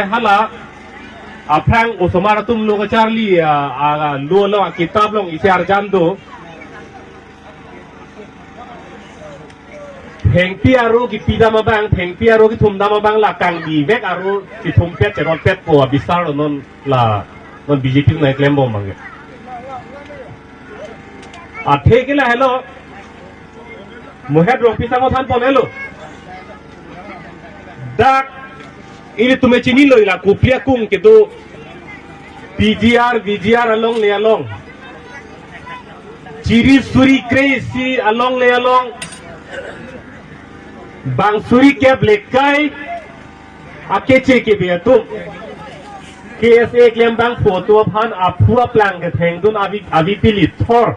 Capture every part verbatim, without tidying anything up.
Hala aphrang osomar atum lo kacharli, a, a, lo lo akitap along isi arjan do. Thengpi aro kipidam abang, thengpi aro kithumdam abang la kangnivek aro kithumpet cherotpetpo abisar lo non la, non B J P nangklembom abang ke. Athe ke lahelo, Mohet Rongpi sang othan pon helo. Dak ilitum chinilo, ila Kupli akung kedo P G R, V G R along le along, chiri suri kre-isi along le along, bang suri kep le kai akeche kebe atum K S A klembangpo atum aphan aphu aplang kethengdun avi, avi pili thor.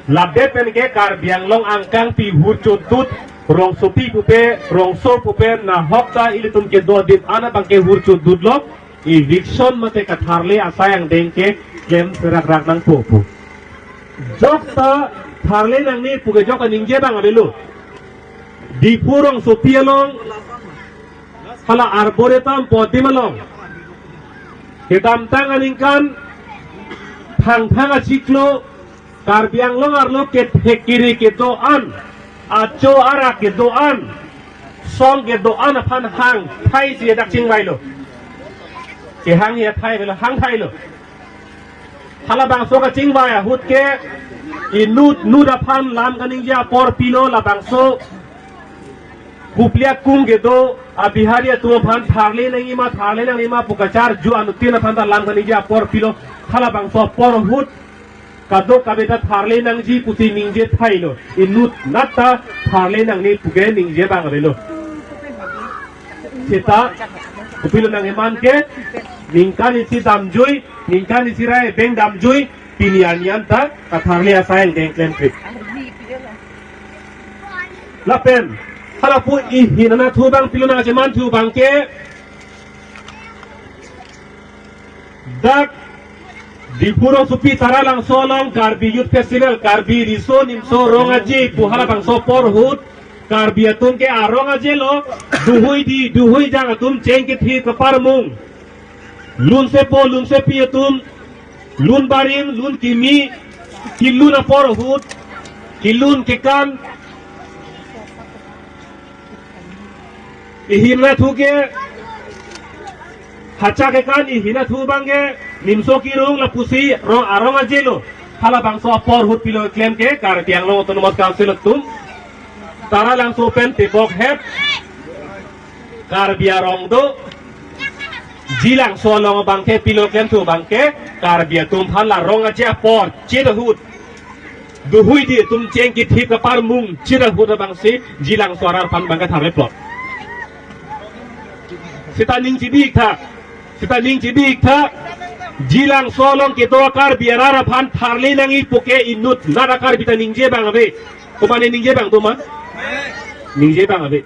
Ladet pen ke Karbi Anglong angkangpi hur chodut, rongsopi pupe, rongso pupe nahok ta ilitum kedo adit an abang ke hur chodut lo, eviction mate katharle asai angdeng ke klem serak rak nangpo pu. Jok ta tharle nangne pu ke jok kaningje abang avelo. Diphu rongsopi along, hala Arboretum po adim along, kedamtang aningkan Thangthang achiklo Karbi Anglong arlo kethek kiri kedo-an, acho ara kedo-an, song kedo-an aphan hangthai si dak chingvailo. Kehang ya thai avelo, hangthailo. Halabangso kachingvai ahut ke inut nut aphan lam kaningje apor pilo, labangso Kupli akung kedo a Bihari atum aphan tharle nangji ma, tharle nangji ma pu kacharju anuttin aphan ta lam kaningje apor pilo. Halabangso apor ahut kadokave ta tharle nangji pusi ningje thailo. Inut nat ta tharle nangne pu ke ningje abang avelo. Seta kopilo nangkeman ke, ningkan isi damjui, ningkan isi ra ebeng damjui, pini arni an ta katharle asai angdeng klemkle. Lapen hala pu ihin anatthu abang pilo nangkemanthu abang ke, dak Diphu rongsopi Taralangso along Karbi Youth Festival, Karbi Riso Nimso Rong Aje pu halabangso apor ahut Karbi atum ke arong aje lo, duhui di, duhui jang atum cheng kethi kaparmung. Lunsepo, lunsepi atum, lun barim, lun kimi, kilun apor ahut, kilun kekan. Ihin anatthu ke, hacha kekan ihin anatthu abang ke, nimso kirung lapusi rong arong aje lo. Halabangso apor ahut pilo klem ke, Karbi Anglong Autonomous Council atum Taralangso pen tebok hep Karbi arong do, Jilangso along abang ke pilo klemthu abang ke, Karbi atum aphan la rong aje apor chit ahut, duhui di atum cheng kethip kaparmung chit ahut abangsi Jilangso arat aphan abang ke tharle plot. Seta ning chibi-ik tha, seta ning chibi-ik tha, Jilangso along kedo Karbi arat aphan tharle nangji pu ke inut nat a Karbi ta ningje abang ave. Komatne ningje abang do ma? Ningje abang ave.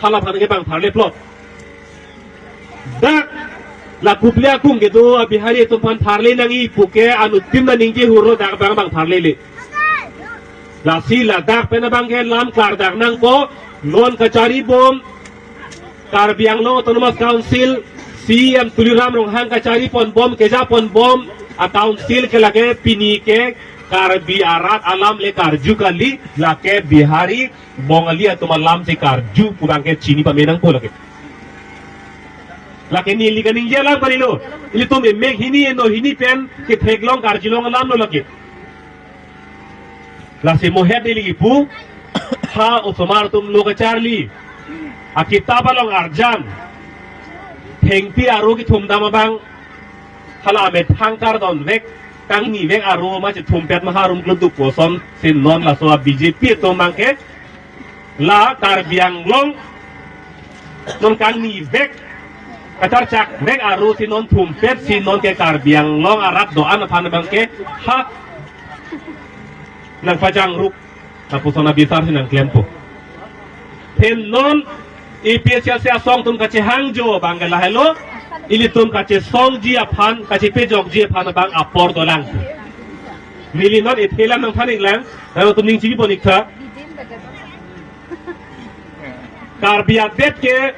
Hala aphan ke abang tharle plot. Dak la Kupli akung kedo a Bihari atum aphan tharle nangji pu ke anuttin ta ningje hurlo, dak abang abang tharlele. Lasi ladak pen abang ke lam klardak nangpo, non kacharibom, Karbi Anglong Autonomous Council, C E M Tuliram Ronghang kachari ponbom, keja ponbom a council ke lake pini ke Karbi arat alam le karju kali, lake Bihari, Bongali atum alam si karju pu abang ke chini pame nangpo lake. Lake neli kaningje alam kalilo. Ilitum emek hini eno hini pen ketheklong karjulong alam lo lake. Lasi Mohet neli kipu, ha osomar atum lo kacharli, akitap along arjan, thengpi aro kithumdam abang, hala amethang kardonvek, kangnivek aro ma chethumpet ma harum kluduk koson si non laso a B J P atum abang ke, la Karbi Anglong non kangnivek, kacharchakvek aro si non thumpet si non ke Karbi Anglong arat do-an aphan abang ke ha nangpajang ruk lapuson abisar si nangklempo. Then non A P H L C asong atum kachehangjo abang ke lahelo, ilitum kachesongji aphan, kachepejokji aphan abang apor dolang. Neli non ethe alam nangthan-iklang, nangtum ning chibi pon-ik tha. Karbi adet ke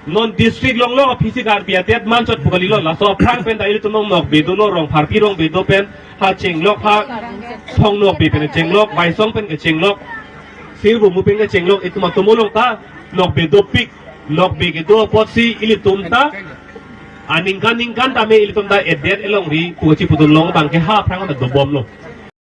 Non district longlong aphi si Karbi adet manchot pu kalilo, laso aphrang pen ta ilitum along Nokbe dolo, Rongpharpi Rongbe do pen, ha Chenglok, ha Thong Nokbe pen Chenglok, Baisong pen ke Chenglok, Sirbumu pen ke Chenglok, itum atum along ta Nokbe dopik, Nokbe kedo apotsi ilitum ta aningkan ningkan tame ilitum ta edet elongri pu kachipudun long abang ke ha aphrang ta dobomlo.